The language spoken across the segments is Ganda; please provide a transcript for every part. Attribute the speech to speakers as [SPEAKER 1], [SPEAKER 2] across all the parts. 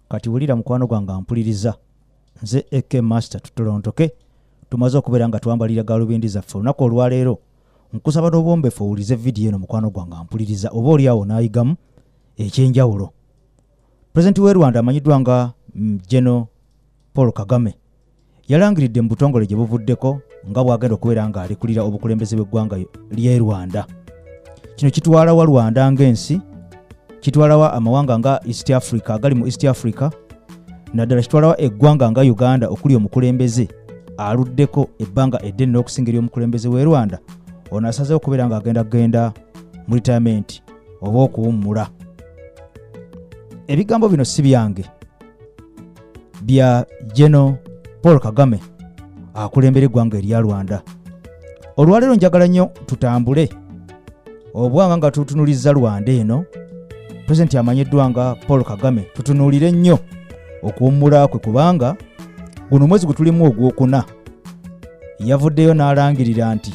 [SPEAKER 1] Kati wulira mukwano gwange ampuliriza, nze AK Master, tutolontoke. Tumaze okubeera nga twambalira galubindi zaffe olunaku olwaleero. Nkusaba n'obwombefu owulize vidiyo eno, mukwano gwange ampuliriza, oba oli awo n'ayigamu ekyenjawulo. Pulezidenti w'e Rwanda amanyiddwa nga General Paul Kagame yalangiridde mu butongole gye buvuddeko nga bw'agenda okubeera ng'alekulira obukulembeze bw'eggwanga ly'e Rwanda. Kino kitwala wa Rwanda ng'ensi, kitwala wa amawanga nga East Africa agali mu East Africa, naddala kitwala wa eggwanga nga Uganda okuli omukulembeze aluddeko ebbanga eddene n'okusinga ery'omukulembeze w'e Rwanda. Ono asazeewo okubeera ng'agenda kugenda mu retirement oba okuwummula. Ebigambo bino si byange, bya General Paul Kagame akulembera eggwanga erya Rwanda. Olwaleero njagala nnyo tutambule obwanga nga tutunuliza Rwanda eno. Pulezidenti amanyiddwa nga Paul Kagame, tutunuulire nnyo okuwummula kwe, kubanga guno omwezi gwe tulimu ogwokuna yavuddeyo n'alangirira nti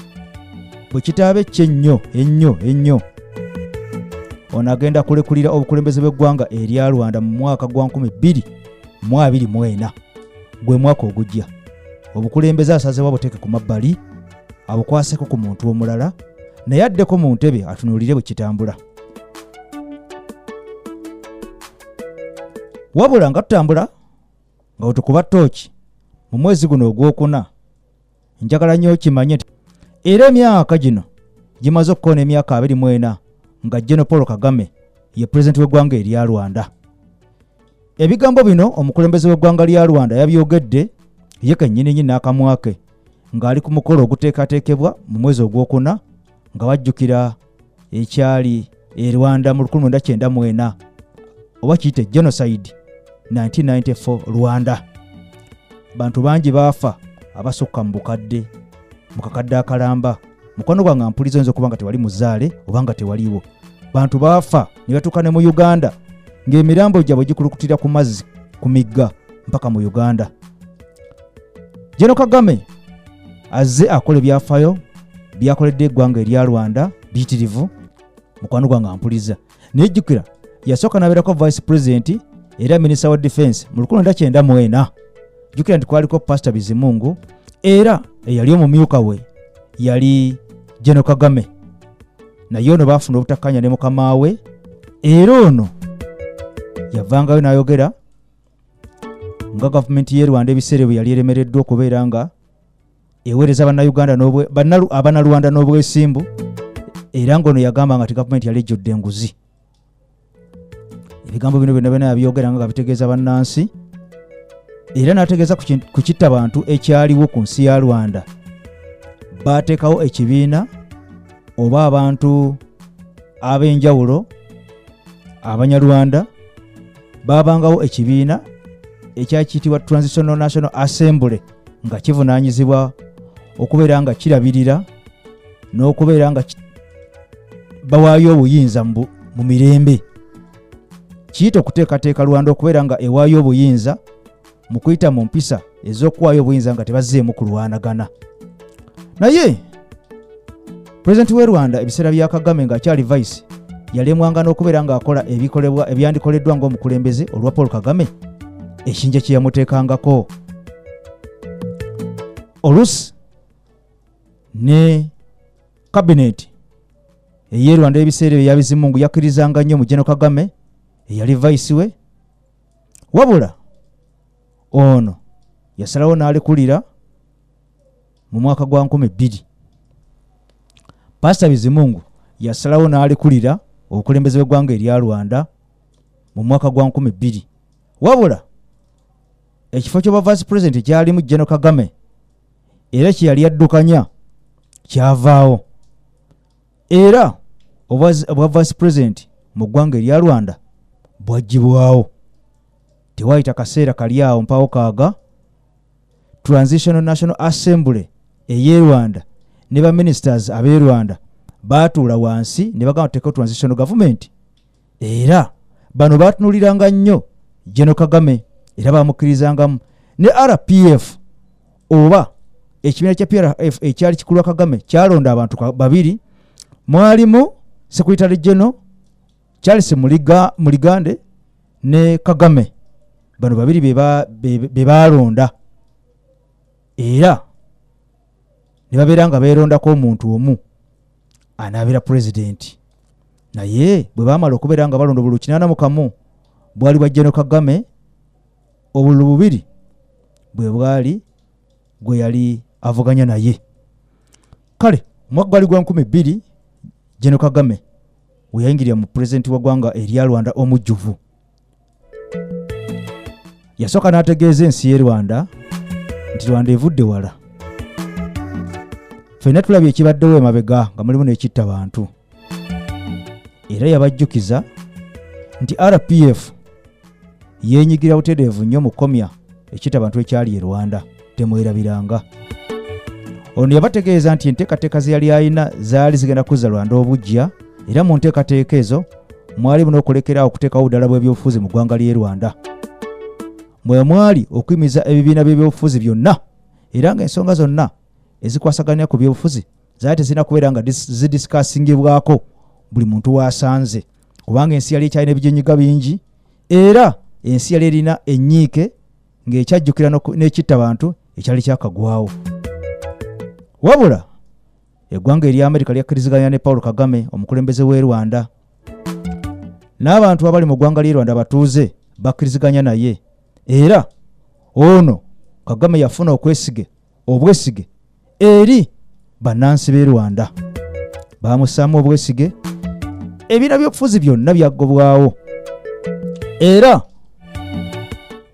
[SPEAKER 1] bwe kitaabe kye ennyo ennyo ennyo, ono agenda kulekulira obukulembeze bw'eggwanga erya Rwanda mu mwaka gwa 2024, gwe mwaka ogujja. Obukulembeze asazeewo abuteeke ku mabbali, abukwaseko ku muntu omulala, naye addeko mu ntebe atunuulire bwe kitambula. Wabula nga tutambula nga wetukuba ttooki mu mwezi guno ogwokuna, njagala nnyo okimanye nti era emyaka gino gimaze okukoona emyaka 24 nga General Paul Kagame ye pulezidenti w'eggwanga erya Rwanda. Ebigambo bino omukulembeze w'eggwanga lya Rwanda yabyogedde ye kennyininyini n'akamwa ke ng'ali ku mukolo oguteekateekebwa mu mwezi ogwokuna nga bajjukira ekyali e Rwanda mu 1994, oba kiyite genocide 1994 Rwanda. Bantu bangi baafa abasukka mu bukadde, mu kakadde akalamba. Mukwano gwange ampuliza, oyinza okuba nga tewali muzaale oba nga tewaliwo. Bantu baafa ne batuuka ne mu Uganda ng'emirambo gyabwe gikulukutira ku mazzi ku migga mpaka mu Uganda. General Kagame azze akola ebyafaayo byakoledde eggwanga erya Rwanda biyitirivu. Mukwano gwange ampuliza, naye jjukira yasooka n'abeerako vice president era minisita wa defense mu 1994. Jjukira nti kwaliko Pastor Bizimungu, era eyali omumyuka we yali General Kagame, naye ono baafuna obutakkaanya ne mukama we, era ono yavangayo n'ayogera nga gavumenti y'e Rwanda ebiseera ebyo yali eremereddwa okubeera nga eweereza bannayuganda abanalwanda n'obwesimbu, era ng'ono yagamba nga ti gavumenti yali ejjudde enguzi. Ebigambo bino byonna byonna yabyogera nga bitegeeza bannansi, era n'ategeeza ku kitta bantu ekyaliwo ku nsi ya Rwanda. Baateekawo ekibiina oba abantu ab'enjawulo abanyarwanda, baabangawo ekibiina ekyakiyitibwa Transitional National Assembly nga kivunaanyizibwa okubeera nga kirabirira n'okubeera nga bawaayo obuyinza mu mirembe. Kiyita okuteekateeka Rwanda okubeera nga ewaayo obuyinza mu kuyita mu mpisa ez'okuwaayo obuyinza nga tebazzeemu kulwanagana. Naye pulezidenti w'e Rwanda ebiseera bya Kagame ng'akyali vice yalemwanga n'okubeera ng'akola ebikolebwa ebyandikoleddwa ng'omukulembeze olwa Paul Kagame ekinja kye yamuteekangako. Oluusi ne kabineeti ey'e Rwanda ebiseera ebyo eya Bizimungu yakkirizanga nnyo mu General Kagame eyali vice we, wabula ono yasalawo n'alekulira mu mwaka gwa 2000. Pasita Bizimungu yasalawo n'alekulira obukulembeze bw'eggwanga erya Rwanda mu mwaka gwa 2000, wabula ekifo ky'obwa vice president kyalimu General Kagame era kye yali addukanya kyavaawo, era obwa vice president mu ggwanga erya Rwanda bwaggyibwawo. Tewayita kaseera kali awo mpawo kaaga, Transitional National Assembly ey'e Rwanda ne ba ministers ab'e Rwanda baatuula wansi ne bagamba tuteekeo transitional government, era bano baatunuliranga nnyo General Kagame era baamukkirizangamu ne RPF oba ekibiina kya PRF ekyali kikulwa Kagame kyalonda abantu babiri, mwalimu Secretary General Charles Muligande ne Kagame. Bano babiri be baalonda era ne babeera nga beerondako omuntu omu anaabeera pulezidenti. Naye bwe baamala okubeera nga balonda obululu 81 bwali bwa General Kagame, obululu 2 bwe bwali gwe yali avuganya naye. Kale omwaka gwali gwa 2000 General Kagame we yayingirira mu pulezidenti wa ggwanga erya Rwanda omujjuvu. Yasooka n'ategeeza ensi y'e Rwanda nti Rwanda evudde wala, ffenna tulabye ekibaddewo emabega nga mulimu n'ekitta bantu. Era yabajjukiza nti RPF yeenyigira butereevu nnyo mu kukomya ekitta bantu ekyali e Rwanda, temwerabiranga. Ono yabategeeza nti enteekateeka ze yali alina zaali zigenda kuzza Rwanda obuggya, era mu nteekateeka ezo mwalimu n'okulekera okuteekawo obudala bw'ebyobufuzi mu ggwanga ly'e Rwanda, mwe mwali okuyimiza ebibiina by'ebyobufuzi byonna, era ng'ensonga zonna ezikwasaganya ku byobufuzi zaali tezirina kubeera nga zidisikaasingibwako buli muntu w'asanze, kubanga ensi yali ekyalina ebijenyiga bingi, era ensi yali erina ennyiike ng'ekyajjukira n'ekitta bantu ekyali kyakagwawo. Wabula eggwanga erya Amerika lyakkiriziganya ne Paul Kagame omukulembeze w'e Rwanda, n'abantu abali mu ggwanga ly'e Rwanda abatuuze bakkiriziganya naye, era ono Kagame yafuna obwesige eri bannansi b'e Rwanda, baamussaamu obwesige, ebiina by'obufuzi byonna byaggobwawo era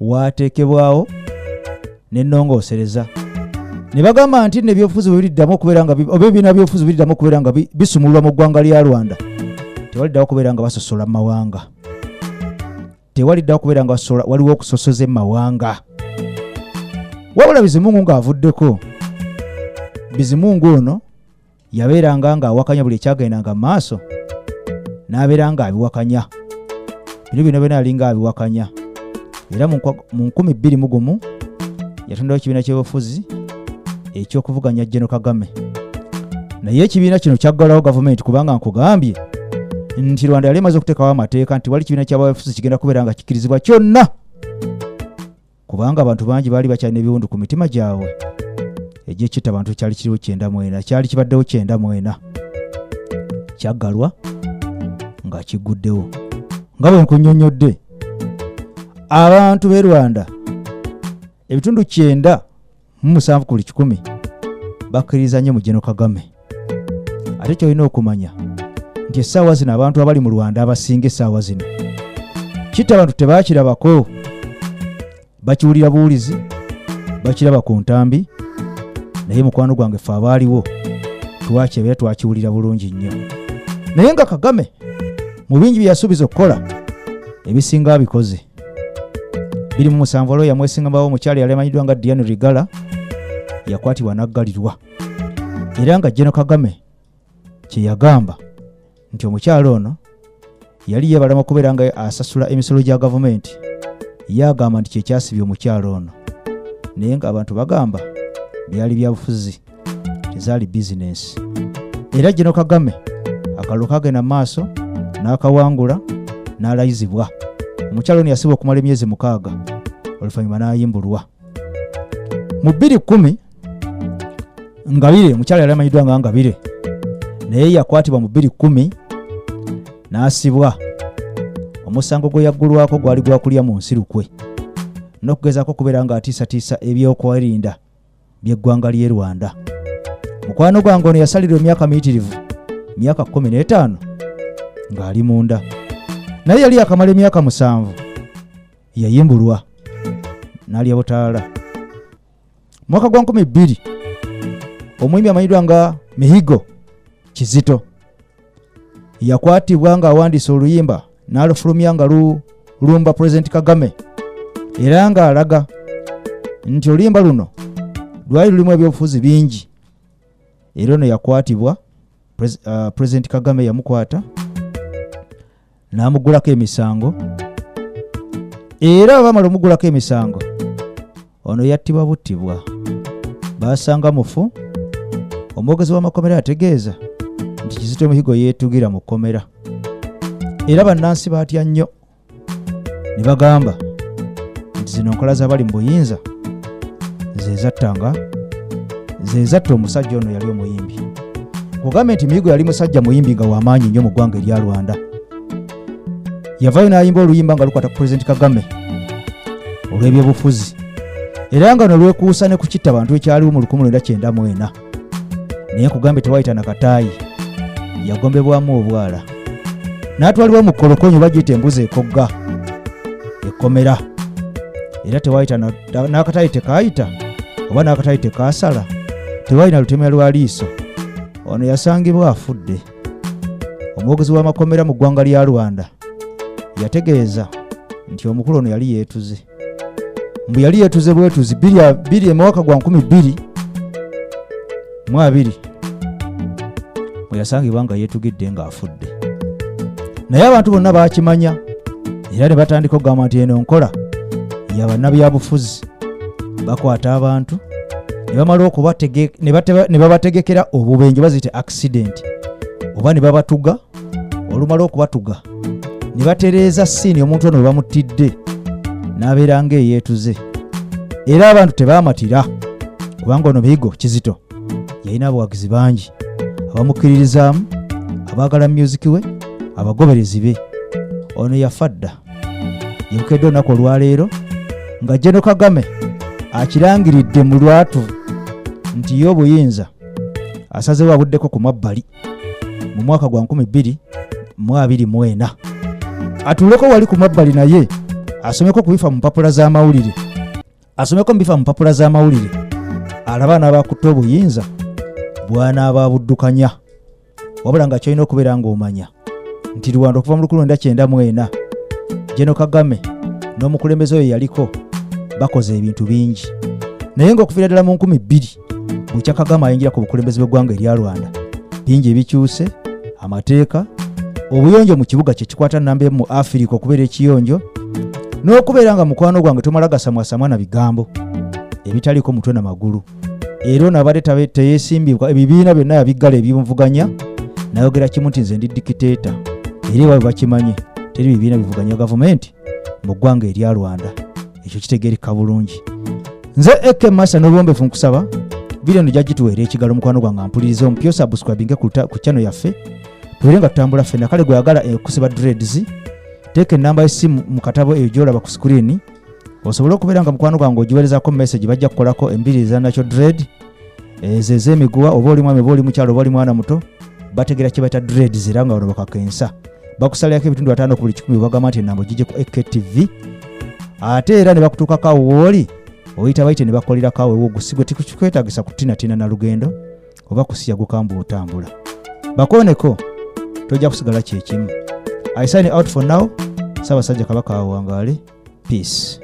[SPEAKER 1] waateekebwawo n'ennongoosereza, ne bagamba nti nno ebyobufuzi bwe biriddamu okubeera nga oba ebibiina by'obufuzi biriddamu okubeera nga bisumululwa mu ggwanga lya Rwanda, tewaliddawo kubeera nga basosola mu mawanga, tewaliddawo kubeera nga basosola, waliwo okusosoza mu mawanga. Wabula Bizimungu ng'avuddeko, Bizimungu ono yabeeranga ng'awakanya buli ekyagendanga mu maaso, n'abeera ng'abiwakanya bino byonna byonna yalinga abiwakanya. Era mu 2001 yatondawo ekibiina ky'obufuzi eky'okuvuganya General Kagame, naye ekibiina kino kyaggalawo gavumenti, kubanga nkugambye nti Rwanda yali emaze okuteekawo amateeka nti wali kibiina ky'abafuzi kigenda kubeera nga kikkirizibwa kyonna, kubanga abantu bangi baali bakyalina ebiwundu ku mitima gyabwe egy'ekitta abantu kyali kiriwo 94, kyali kibaddewo 94, kyaggalwa nga kigguddewo. Nga bwe nkunnyonnyodde, abantu b'e Rwanda ebitundu 97 ku buli 100 bakkiriza nnyo mu General Kagame. Ate ky'olina okumanya nti essaawa zino abantu abali mu Rwanda abasinga essaawa zino kitta abantu tebakirabako, bakiwulira buwulizi, bakiraba ku ntambi, naye mukwano gwange ffe abaaliwo twakyebera, twakiwulira bulungi nnyo. Naye nga Kagame mu bingi bye yasuubiza okukola ebisinga abikoze. 2007 waliwo yamwesinga mbawo omukyala yali amanyiddwa nga Diane Rigala yakwatibwa n'aggalirwa, era nga General Kagame kye yagamba nti omukyala ono yali yeebalama okubeera nga asasula emisolo gya gavumenti, ye agamba nti kyekyasibye omukyala ono, naye ng'abantu bagamba byali byabufuzi, tezaali bizinensi. Era General Kagame akalulu kagenda mu maaso n'akawangula n'alayizibwa. Omukyala ono yasibwa okumala emyezi 6, oluvannyuma n'ayimbulwa. Mu 2010 Ngabire, omukyala yali amanyiddwa nga Ngabire, naye yakwatibwa mu 2010 n'asibwa. Omusango gwe yaggulwako gwali gwa kulya mu nsi lukwe n'okugezaako okubeera ng'atiisatiisa ebyokwerinda by'eggwanga ly'e Rwanda. Mukwano gwange ono yasalirwa emyaka miyitirivu, myaka 15 ng'ali munda, naye yali yakamala emyaka 7 yayimbulwa n'alya butaala. Mwaka gwa 2000 omuyimbi amanyiddwa nga Mihigo Kizito yakwatibwa ng'awandiise oluyimba n'alufulumya nga lulumba Pulezidenti Kagame, era ng'alaga nti oluyimba luno lwali lulimu ebyobufuzi bingi. Era ono yakwatibwa, Pulezidenti Kagame yamukwata n'amuggulako emisango, era bamala omuggulako emisango ono yattibwa buttibwa, baasanga mufu. Omwogezi w'amakomera ategeeza nti Kizito Mihigo yeetugira mu kkomera, era bannansi baatya nnyo ne bagamba Nti zino nkola z'abali mu buyinza ze zattanga ze zatta omusajja ono yali omuyimbi. Nkugambye nti Mihigo yali musajja muyimbi nga w'amaanyi nnyo mu ggwanga erya Rwanda. Yavaayo n'ayimba oluyimba nga lukwata ku Pulezidenti Kagame olw'ebyobufuzi era nga no lwekuusa ne ku kitta bantu ekyaliwo mu 1994. Naye nkugambye tewayita na kataayi, yagombebwamu obwala n'atwalibwa mu kolokonyo bagiyita embuzi ekogga ekkomera, era tewayita n'akataayi tekaayita oba n'akataayi tekaasala, tewali na lutemya lwa liiso. Ono yasangibwa afudde. Omwogezi w'amakomera mu ggwanga lya Rwanda yategeeza nti omukulu ono yali yeetuze, mbu yali yeetuze bwetuzi bbiri emwaka gwa 2020 bwe yasangibwa nga yeetugidde ng'afudde. Naye abantu bonna baakimanya era ne batandika okugamba nti eno nkola ya bannabyabufuzi, bakwata abantu ne bamala ne babategekera obubenje baziyite accident oba ne babatuga. Olumala okubatuga ne batereeza scene omuntu ono we bamuttidde n'abeera ng'eyeetuze, era abantu tebaamatira kubanga ono Mihigo Kizito yalina abawagizi bangi abamukkiririzaamu, abaagala music we, abagoberezi be. Ono yafa dda. Yebukedde olunaku olwaleero nga General Kagame akirangiridde mu lwatu nti ye obuyinza asazeewo abuddeko ku mabbali mu mwaka gwa 2024, atuuleko wali ku mabbali naye asomeko ku bifa mu mpapula z'amawulire, asomeko mu bifa mu mpapula z'amawulire, alabe anaabakutte obuyinza bw'anaaba abuddukanya. Wabula nga kyolina okubeera ng'omanya nti Rwanda okuva mu 1994, General Kagame n'omukulembeze oyo yaliko bakoze ebintu bingi, naye ng'okuviira ddala mu 2000 bukya Kagame ayingira ku bukulembeze bw'eggwanga erya Rwanda, bingi ebikyuse: amateeka, obuyonjo mu kibuga kyekikwata namba emu mu Afirika okubeera ekiyonjo, n'okubeera nga mukwano gwange tomala gasamwasamwa na bigambo ebitaliko mutwe na magulu. Era ono abadde teyeesimbibwa, ebibiina byonna yabiggala ebimuvuganya, nayogera kimu nti nze ndi dictator, era ewaabwe bakimanye teri bibiina bivuganya gavumenti mu ggwanga erya Rwanda. Ekyo kitegeereka bulungi. Nze Eke Masa n'obuwombeefu nkusaba vidiyo eno gyagituweera ekigalo, mukwano gwange ampuliriza omupya, osubscribinge ku channel yaffe tubeere nga tutambula ffenna. Kale gweyagala okusiba dreads, teeka ennamba y'essimu mu katabo eyo gy'olaba ku screen osobole okubeera nga mukwano gwange ogiweerezaako message, bajja kukolako embiri eza natural dread ezo ez'emiguwa. Oba oli mwami oba oli mukyalo oba oli mwana muto, bategera kye bayita dreads, era nga bano bakakensa bakusalirako ebitundu 50 ku buli 100. Bagamba nti enamba ogijje ku AKTV, ate era ne bakutuukako awo wooli oyita bayite ne bakolerako awo ewo gusigwe, tikukikwetagisa kutinatina na lugendo oba kusiyaguka mbu otambula. Bakooneko, tojja kusigala kyekimu. I sign out for now. Ssaabasajja Kabaka awangaale. Peace.